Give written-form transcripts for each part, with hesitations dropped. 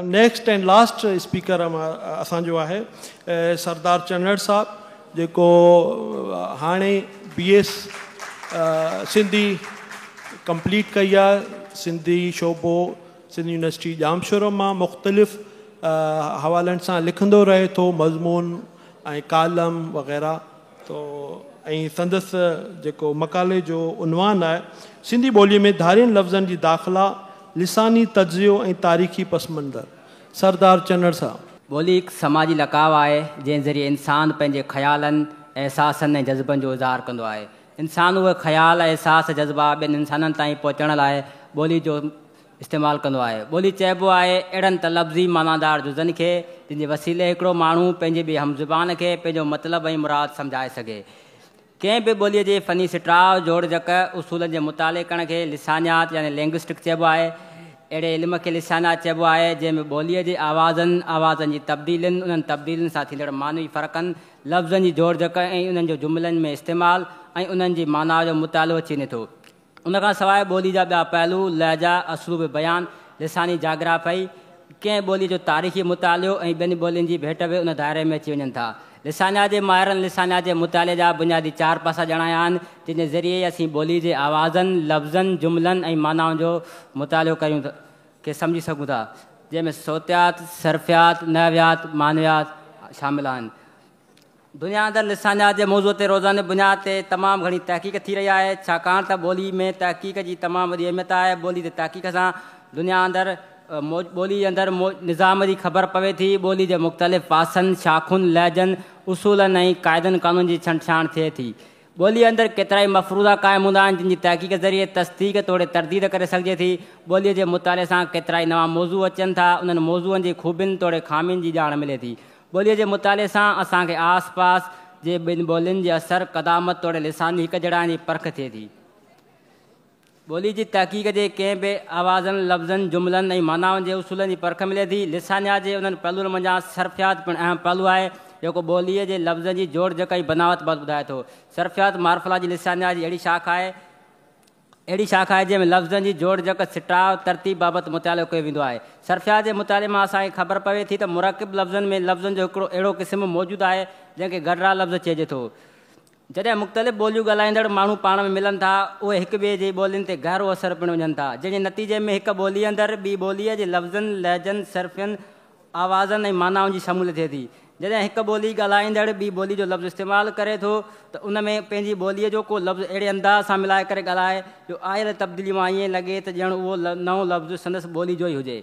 Next and last speaker اسان جو آهي سردار چنڙ صاحب، جيڪو هاڻي بي ايس سنڌي ڪمپليٽ ڪئي آهي، سنڌي شعبو سنڌ يونيورسٽي ڄامشورو مان. مختلف حوالن سان لکندو رهي ٿو، مضمون ۽ ڪالم وغيره. تو ۽ سندس جيڪو مقالي جو عنوان آهي سنڌي ٻوليء ۾ ڌارين لفظن جي داخلا، لساني تجزيو ۽ تاريخي پس منظر. سردار چنڙ صاحب. ٻولي هڪ سماجي لقاء آهي، جنهن ذريعي انسان پنهنجي خيالن، احساسن ۽ جذبن جو اظهار ڪندو آهي. انسان اهي خيال، احساس، جذبا ٻين انسانن تائين پهچڻ لاء ٻولي جو استعمال ڪندو آهي. ٻولي چئبو آهي اهڙن ته لفظي معنادار جزن کي، جن جي وسيلي هڪڙو ماڻهو پنهنجي ٻئي هم زبان کي پنهنجو مطلب ۽ مراد سمجهائي سگهي. ڪنهن به ٻوليء جي فني سٽاء، جوڙجڪ، اصولن جي مطالعي ڪرڻ کي لسانيات يعني لينگوسٽڪ چئبو آهي. اهڙي علم کي لسانيات چئبو آهي، جنهن ۾ ٻوليء جي آوازن، آوازن جي تبديلين، انهن تبديلين سان ٿيندڙ معنوي فرقن، لفظن جي جوڙجڪ ۽ انهن جو جملن ۾ استعمال ۽ انهن جي معنيٰ جو مطالعو اچي وڃي ٿو. ان کان سواء ٻولي جا ٻيا پهلو، لهجا، اسلوب بيان، لساني جاگرافي، ڪنهن ٻولي جو تاريخي مطالعو ۽ ٻين ٻولين جي ڀيٽ به ان دائري ۾ اچي وڃن ٿا. لسانيات جي ماهرن لسانيات جي مطالعي جا بنيادي چار پاسا ڄاڻايا آهن، جن جي ذريعي اسين ٻولي جي آوازن، لفظن، جملن ۽ معنائن جو مطالعو ڪريون کي سمجهي سگهون ٿا، جنهن ۾ صوتيات، صرفيات، نحويات، معنويات شامل آهن. دنيا اندر لسانيات جي موضوع تي روزاني بنياد تي تمام گهڻي تحقيق ٿي رهي آهي، ڇاڪاڻ ته ٻولي ۾ تحقيق جي تمام وڏي اهميت آهي. ٻولي تي تحقيق سان دنيا اندر ٻولي اندر نظام جي خبر پوي ٿي، ٻولي جي مختلف پاسن، شاخن، لهجن، اصولن ۽ قاعدن قانون جي ڇنڊڇاڻ ٿئي ٿي. ٻولي اندر ڪيترائي مفروضا قائم هوندا آهن، جن جي تحقيق ذريعي تصديق توڙي ترديد ڪري سگهجي ٿي. ٻوليء جي مطالعي سان ڪيترائي نوان موضوع اچن ٿا، انهن موضوعن جي خوبين توڙي خامين جي ڄاڻ ملي ٿي. ٻوليء جي مطالعي سان اسان کي آس پاس جي ٻن ٻولين جي اثر، قدامت توڙي لساني هڪجهڙائين جي پرک ٿئي ٿي. ٻوليء جي تحقيق جي ڪنهن به آوازن، لفظن، جملن ۽ معنائن جي اصولن جي پرک ملي ٿي. لسانيات جي انهن پهلوئن منجهان صرفيات پڻ اهم پهلو آهي، جيڪو ٻوليء جي لفظن جي جوڙجڪ ۽ بناوت بابت ٻڌائي ٿو. صرفيات مارفالاجي لسانيات جي اهڙي شاخ آهي، جنهن ۾ لفظن جي جوڙجڪ، سٽاء، ترتيب بابت مطالعو ڪيو ويندو آهي. صرفيات جي مطالعي مان اسان کي خبر پوي ٿي ته مرڪب لفظن ۾ لفظن جو هڪڙو اهڙو قسم موجود آهي، جنهن کي گڏرا لفظ چئجي ٿو. جڏهن مختلف ٻوليون ڳالهائيندڙ ماڻهو پاڻ ۾ ملن ٿا، اهي هڪ ٻئي جي ٻولين تي گهرو اثر پڻ وجهن ٿا، جنهن جي نتيجي ۾ هڪ ٻوليء اندر ٻي ٻوليء جي لفظن، لهجن، صرفين، آوازن ۽ معنائن جي شموليت ٿئي ٿي. جڏهن هڪ ٻولي ڳالهائيندڙ ٻي ٻولي جو لفظ استعمال ڪري ٿو ته ان ۾ پنهنجي ٻوليء جو ڪو لفظ اهڙي انداز سان ملائي ڪري ڳالهائي جو آيل تبديلي مان ائين لڳي ته ڄڻ اهو نئون لفظ سندس ٻولي جو ئي هجي.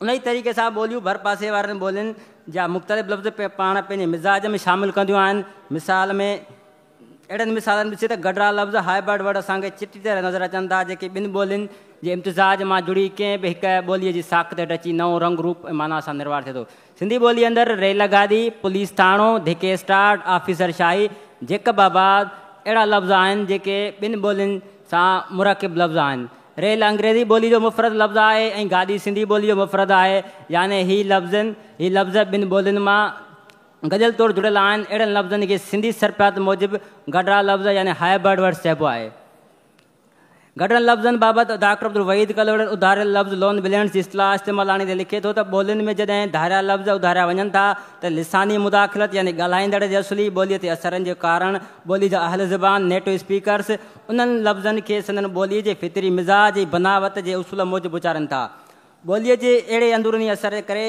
انهيء طريقي سان ٻوليون ڀرپاسي وارين ٻولين جا مختلف لفظ پاڻ پنهنجي مزاج ۾ شامل ڪنديون آهن. مثال ۾ اهڙن مثالن ڏسي ته گڏرا لفظ، Hybrid Word، اسان کي چٽي طرح نظر اچن ٿا، جيڪي ٻن ٻولين جي امتزاج مان جڙي ڪنهن به هڪ ٻوليء جي ساخت هيٺ اچي نئون رنگ روپ ۽ معنيٰ سان نروار ٿئي ٿو. سنڌي ٻوليء اندر ريل گاڏي، پوليس ٿاڻو، ڌڪي اسٽارٽ، آفيسر شاهي، جيڪب آباد اهڙا لفظ آهن، جيڪي ٻن ٻولين سان مرڪب لفظ آهن. ريل انگريزي ٻولي جو مفرد لفظ آهي ۽ گاڏي سنڌي ٻولي جو مفرد آهي، يعني هي لفظ ٻن ٻولين مان گڏيل طور جڙيل آهن. اهڙن لفظن کي سنڌي صرفيات موجب گڏرا لفظ يعني هائبرڊ ورڊس چئبو آهي. گڏرن لفظن بابت ڊاڪٽر عبدالوحيد ڪلهوڙي اڌاريل لفظ لون بلينڊس جي اصطلاح استعمال آڻيندي لکي ٿو ته ٻولين ۾ جڏهن ڌاريا لفظ اڌاريا وڃن ٿا ته لساني مداخلت يعني ڳالهائيندڙ جي اصلي ٻوليء تي اثرن جي ڪارڻ ٻولي جا اهل زبان، Native Speakers، انهن لفظن کي سندن ٻوليء جي فطري مزاج ۽ بناوت جي اصول موجب اچارين ٿا. ٻوليء جي اهڙي اندروني اثر ڪري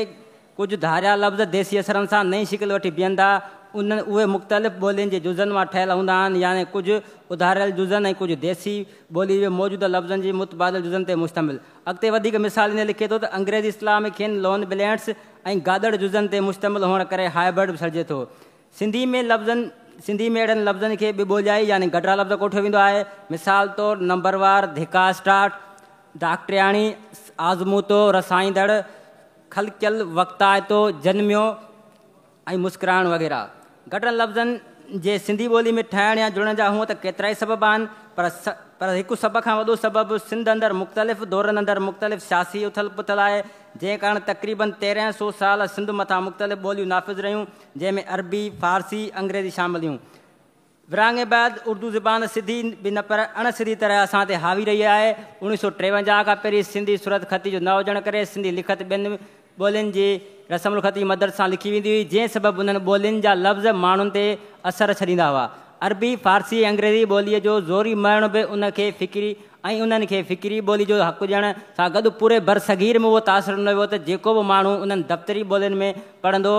ڪجهه ڌاريا لفظ ديسي اثرن سان نئين شڪل وٺي بيهن ٿا. اهي مختلف ٻولين جي جزن مان ٺهيل هوندا آهن، يعني ڪجهه اڌاريل جزن ۽ ڪجهه ديسي ٻوليء جي موجوده لفظن جي متبادل جزن تي مشتمل. اڳتي وڌيڪ مثال ڏيندي لکي ٿو ته انگريزي اصطلاح ۾ کين لون بلينڊس ۽ گاڏڙ جزن تي مشتمل هئڻ ڪري هائبرڊ به سڏجي ٿو. سنڌي ۾ اهڙن لفظن کي ٻٻوليائي يعني گڏرا لفظ ڪوٺيو ويندو آهي. مثال طور نمبروار، ڌڪا اسٽارٽ، ڊاڪٽرياڻي، آزمودو، رسائيندڙ، خلقيل، وقتائتو، جنميو ۽ مسڪرائڻ وغيره. گڏرن لفظن جي سنڌي ٻولي ۾ ٺهڻ يا جڙڻ جا هونء ته ڪيترائي سبب آهن، پر پر هڪ سڀ کان وڏو سبب سنڌ اندر مختلف دورن اندر مختلف سياسي اٿل پٿل آهي، جنهن ڪارڻ تقريباً 1300 سال سنڌ مٿان مختلف ٻوليون نافذ رهيون، جنهن ۾ عربي، فارسي، انگريزي شامل هيون. ورهاڱي بعد اردو زبان سڌي به نه پر اڻ سڌي طرح اسان تي حاوي رهي آهي. 1953 کان پهرين سنڌي صورتخطي جو نه هجڻ ڪري سنڌي لکت ٻين ٻولين جي رسم الخط جي مدد سان لکي ويندي هئي، جنهن سبب انهن ٻولين جا لفظ ماڻهن تي اثر ڇڏيندا هئا. عربي، فارسي ۽ انگريزي ٻوليء جو زوري مڙهڻ به ان کي فڪري ۽ انهن کي فڪري ٻولي جو حق ڏيڻ سان گڏ پوري برصغير ۾ اهو تاثر ڏنو ويو ته جيڪو به ماڻهو انهن دفتري ٻولين ۾ پڙهندو،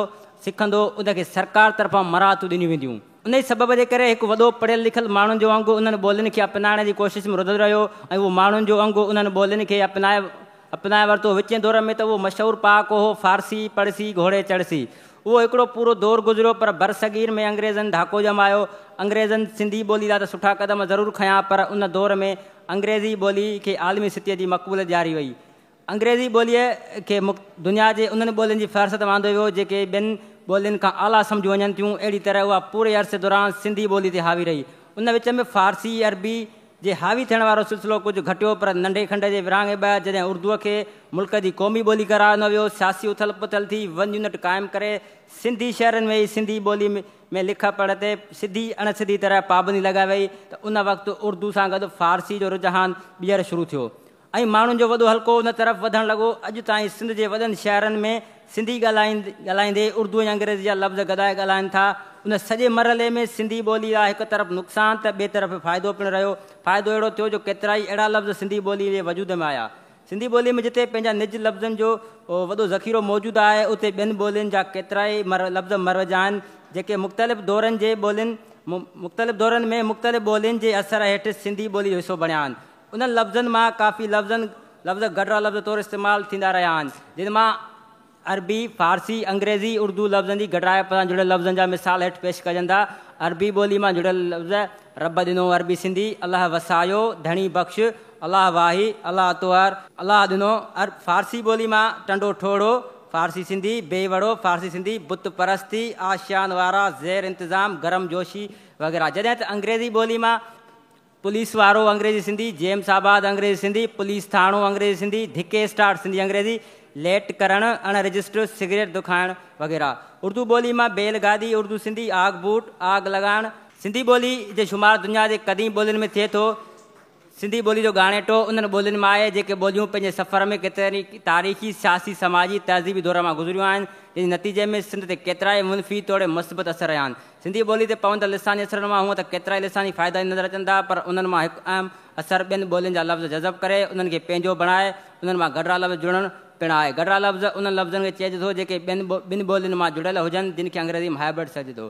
سکندو، ان کي سرڪار طرفان مراعتون ڏنيون وينديون. انهيء سبب جي ڪري هڪ وڏو پڙهيل لکيل ماڻهن جو انگ انهن ٻولين کي اپنائڻ جي ڪوشش ۾ رڌل رهيو ۽ اهو ماڻهن جو انگ انهن ٻولين کي اپنائي ورتو. وچين دور ۾ ته اهو مشهور پهاڪو هو، فارسي پڙهسي، گهوڙي چڙهسي. اهو هڪڙو پورو دور گذريو پر برصغير ۾ انگريزن ڌاڪو ڄمايو. انگريزن سنڌي ٻولي لاء ته سٺا قدم ضرور کنيا پر ان دور ۾ انگريزي ٻولي کي عالمي سطح جي مقبوليت ڏياري وئي. انگريزي ٻوليء کي دنيا جي انهن ٻولين جي فهرست ۾ آندو ويو، جيڪي ٻين ٻولين کان اعليٰ سمجهيون وڃن ٿيون. اهڙي طرح اها پوري عرصي دوران سنڌي ٻولي تي حاوي رهي. ان وچ ۾ فارسي، عربي جي حاوي ٿيڻ وارو سلسلو ڪجهه گهٽيو پر ننڍي کنڊ جي ورهاڱي بعد جڏهن اردوء کي ملڪ جي قومي ٻولي قرار ڏنو ويو، سياسي اٿل پٿل ٿي، ون يونٽ قائم ڪري سنڌي شهرن ۾ ئي سنڌي ٻولي ۾ لک پڙهه تي سڌي اڻ سڌي طرح پابندي لڳائي وئي ته ان وقت اردو سان گڏ فارسي جو رجحان ٻيهر شروع ٿيو. ۽ ماڻهن جو وڏو حلقو ان طرف وڌڻ لڳو. اڄ تائين سنڌ جي وڏن شهرن ۾ سنڌي ڳالهائيندي اردو ۽ انگريزي جا لفظ گڏائي ڳالهائين ٿا. ان سڄي مرحلي ۾ سنڌي ٻولي لاء هڪ طرف نقصان ته ٻئي طرف فائدو پڻ رهيو. فائدو اهڙو ٿيو جو ڪيترائي اهڙا لفظ سنڌي ٻولي جي وجود ۾ آيا. سنڌي ٻولي ۾ جتي پنهنجا نج لفظن جو وڏو ذخيرو موجود آهي، اتي ٻين ٻولين جا ڪيترائي لفظ مروج آهن، جيڪي مختلف دورن جي ٻولين مختلف دورن ۾ مختلف ٻولين جي اثر هيٺ سنڌي ٻولي جو حصو بڻيا آهن. انهن لفظن مان ڪافي لفظن لفظ گڏرا لفظ طور استعمال ٿيندا رهيا آهن، جن مان عربي، فارسي، انگريزي، اردو لفظن جي گڏرائپ سان جڙيل لفظن جا مثال هيٺ پيش ڪجن ٿا. عربي ٻولي مان جڙيل لفظ، رب ڏنو عربي سنڌي، الله وسايو، ڌڻي بخش، الله واهي، الله توهر، الله ڏنو، فارسي ٻولي مان ٽنڊو ٺوڙهو، فارسي سنڌي، بي وڙو، فارسي سنڌي، بت پرستي، آشيان وارا، زير انتظام، گرم جوشي وغيره. جڏهن ته انگريزي ٻولي مان پوليس وارو انگريزي سنڌي، جيمس آباد انگريزي سنڌي، پوليس ٿاڻو انگريزي سنڌي، ڌڪي اسٽارٽ سنڌي انگريزي، ليٽ ڪرڻ، اڻ رجسٽر سگريٽ دکائڻ وغيره. اردو ٻولي مان بيل گاڏي اردو سنڌي، آگ بوٽ، آگ لڳائڻ. سنڌي ٻولي جو شمار دنيا جي قديم ٻولين ۾ ٿئي ٿو. سنڌي ٻولي جو ڳاڻيٽو انهن ٻولين مان آهي، جيڪي ٻوليون پنهنجي سفر ۾ ڪيترن ئي تاريخي، سياسي، سماجي، تهذيبي دورن مان گذريون آهن، جنهن جي نتيجي ۾ سنڌ تي ڪيترائي منفي توڙي مثبت اثر رهيا آهن. سنڌي ٻولي تي پوندڙ لساني اثرن مان هونء ته ڪيترائي لساني فائدا ئي نظر اچن ٿا، پر انهن مان هڪ اهم اثر ٻين ٻولين جا لفظ جذب ڪري، انهن کي پنهنجو بڻائي، انهن مان گڏرا لفظ جڙڻ پڻ آهي. گڏرا لفظ انهن لفظن کي چئجي ٿو، جيڪي ٻين ٻن ٻولين مان جڙيل هجن، جن کي انگريزي ۾ هائبرڊ سڏجي ٿو.